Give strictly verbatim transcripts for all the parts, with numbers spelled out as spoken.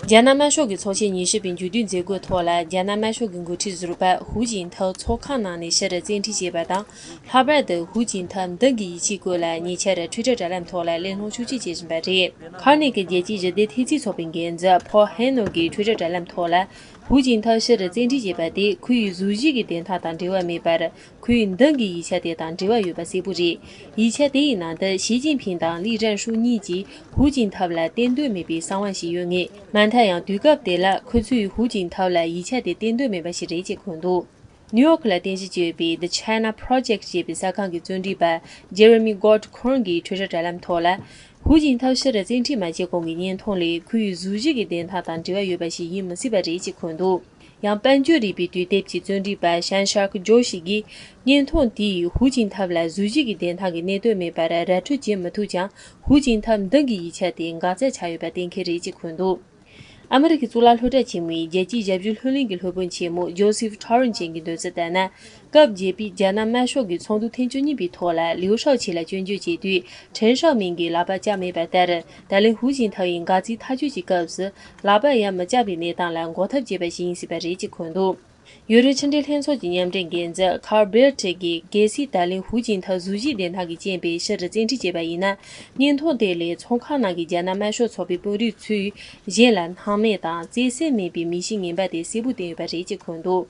རྒྱ་ནག་དམར་ཤོག་གི་ཚོགས་ཆེན་ཉི་ཤུ་པའི་མཇུག་བསྡུའི་མཛད་སྒོའི་ཐོག་ལ། རྒྱ་ནག་དམར་ཤོག་གི་འགོ་ཁྲིད་ཟུར་པ་ཧུའུ་ཅིན་ཐའོ་ཚོགས་ཁང་ནང་ནས་ཕྱིར་བཙན་ཁྲིད་བྱས་པ་དང་། ལྷག་པར་དུ་ཧུའུ་ཅིན་ཐའོ་མདུན་གྱི་ཡིད་ཆེས་སྐོར་ལ་ཉེ་ཆར་Twitter་དྲ་ལམ་ཐོག་ལ་གླེང་སློང་ཤུགས་ཆེ་བྱེད་བཞིན་པ་རེད། ཁ་ནེ་གི་རྒྱལ་སྤྱིའི་ཞི་བདེ་འཐབ་རྩོད་ཚོགས་པའི་འགན་འཛིན་Paul Haenor་གིས་Twitter་དྲ་ལམ་ཐོག་ལ། ཧུའུ་ཅིན་ཐའོ་ཕྱིར་བཙན་ཁྲིད་བྱས་པ་དེ་ཁོའི་གཟུགས་གཞི་གི་བདེན་མཐའ་དང་འབྲེལ་བ་མེད་པར། ཁོའི་མདུན་གྱི་ཡིག་ཆ་དེ་དང་འབྲེལ་བ་ཡོད་པ་གསལ་པོ་རེད། ཡིག་ཆ་དེའི་ནང་དུ་ཞི་ཅིན་ཕིང་དང་ལི་ཀྲན་ཧྲུའུ་གཉིས་ཀྱིས་ཧུའུ་ཅིན་ཐའོ་ལ་བསྟེན་འདོད་མེད་པའི་གསང་བ་ཞིག་ཡོད་ངེས། མ་མཐའ་ཡང་དུས་སྐབས་དེ་ལ་ཁོ་ཚོས་ཧུའུ་ཅིན་ཐའོ་ལ་ཡིག་ཆ་དེ་བསྟེན་འདོད་མེད་པ་ཞིག་རེད་ཅེས་འཁོད་འདུག་ནིའུ་ཡོག་ལ་རྟེན་གཞི་བྱས་པའི་The China Project་ཞེས་པའི་གསར་ཁང་གི་རྩོམ་སྒྲིག་པ་Jeremy Godd་ཁོང་གིས་Twitter་དྲ་ལམ་ཐོག་ལ། ཧུའུ་ཅིན་ཐའོ་ཕྱིར་བཙན་ཁྲིད་མ་བྱས་གོང་གི་བརྙན་ཐུང་ལས་ཁོའི་གཟུགས་གཞི་གི་བདེན་མཐའ་དང་འབྲེལ་བ་ཡོད་པ་ཞིག་ཡིན་མི་སྲིད་པ་རེད་ཅེས་འཁོད་འདུག་ཡང་དཔལ་འབྱོར་རིག་པའི་དུས་དེབ་ཀྱི་རྩོམ་སྒྲིག་པ་ཤན་ཤག་ཇོ་ཞིག་གིས། བརྙན་ཐུང་དེས་ཧུའུ་ཅིན་ཐའོ་ལ་གཟུགས་གཞི་གི་བདེན་མཐའ་གི་གནད་དོན་མེད་པར་ར་སྤྲོད་བྱེད་མི་ཐུབ་ཀྱང་། ཧུའུ་ཅིན་ཐའོ་མདུན་གྱི་ཡིག་ཆ་དེ་འགག་རྩ་ཆགས་ཡོད་པ་གཏན་འཁེལ་རེད་ཅེས་འཁོད་འདུག་ཨ་མི་རི་ཀའི་གཙུག་ལག་སློབ་གྲྭ་ཆེན་མོའི་རྒྱལ་སྤྱིའི་ཞབས་ཞུ་ལྷུན་གླིང་གི་སློབ་དཔོན་ཆེན་མོ་ཇོ་སིབ་ཁྲོ་རན་ཅན་གྱིས་འདོད་ཚུལ་ལྟར་ན། སྐབས་བརྒྱད་པའི་རྒྱ་ནག་དམར་ཤོག་གི་ཚོགས་འདུ་ཐེངས་བཅུ་གཉིས་པའི་ཐོག་ལ་ལིའུ་ཧྲའོ་ཆི་ལ་སྐྱོན་བརྗོད་བྱས་དུས་ཁྲེན་ཧྲའོ་མིང་གིས་ལག་པ་བཅག་མེད་པ་ལྟར། ད་ལན་ཧུའུ་ཅིན་ཐའོ་ཡིས་འགག་རྩའི་ཐག་གཅོད་ཀྱི་སྐབས་སུ་ལག་པ་ཡང་མི་བཅག་པའི་གནས་སྟངས་ལ་འགོག་ཐབས་བྱས་པ་ཞིག་ཡིན་སྲིད་པ་རེད་ཅེས་འཁོད་འདུག་ཡུ་རོབ་ཕྱི་འབྲེལ་ལྷན་ཚོགས་ཀྱི་མཉམ་འབྲེལ་འགན་འཛིན་Carl Bildt་གིས། གལ་སྲིད་ད་ལན་ཧུའུ་ཅིན་ཐའོ་གཟུགས་གཞིའི་བདེན་མཐའ་གི་རྐྱེན་པས་ཕྱིར་བཙན་ཁྲིད་བྱས་པ་ཡིན་ན། བརྙན་ཐུང་དེ་ལས་ཚོགས་ཁང་ནང་གི་རྒྱ་ནག་དམར་ཤོག་ཚོགས་པའི་དཔོན་རིགས་ཚོས་གཞན་ལ་སྣང་མེད་དང་བརྩེ་སེམས་མེད་པའི་མི་གཤིས་ངན་པ་དེ་གསལ་པོ་བསྟན་ཡོད་པ་རེད་ཅེས་འཁོད་འདུག་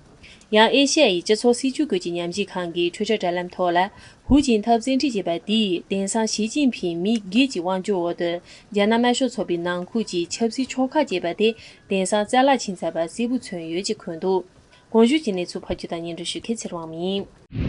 ཡང་ཨེ་ཤ་ཡའི་སྤྱི་ཚོགས་སྲིད་བྱུས་སྐོར་གྱི་ཉམས་ཞིབ་ཁང་གི་Twitter་དྲ་ལམ་ཐོག་ལ། ཧུའུ་ཅིན་ཐའོ་བཙན་ཁྲིད་བྱས་པ་དེས་དེང་སང་ཞི་ཅིན་ཕིང་མི་སྒེར་གྱི་དབང་སྒྱུར་འོག་ཏུ་རྒྱ་ནག་དམར་ཤོག་ཚོགས་པའི་ནང་ཁུལ་གྱི་ཆབ་སྲིད་ཕྱོགས་ཁག་ཅེས་པ་དེ་དེང་སང་རྩ་བརླག་ཕྱིན་ཚར་བ་གསལ་པོ་མཚོན་ཡོད་ཅེས་འཁོད་འདུག་གོང་ཞུས་ཀྱི་གནས་ཚུལ་ཕབ་སྒྱུར་དང་སྙན་སྒྲོན་ཞུ་མཁན་ཚེ་རིང་དབང་མོ་ཡིན།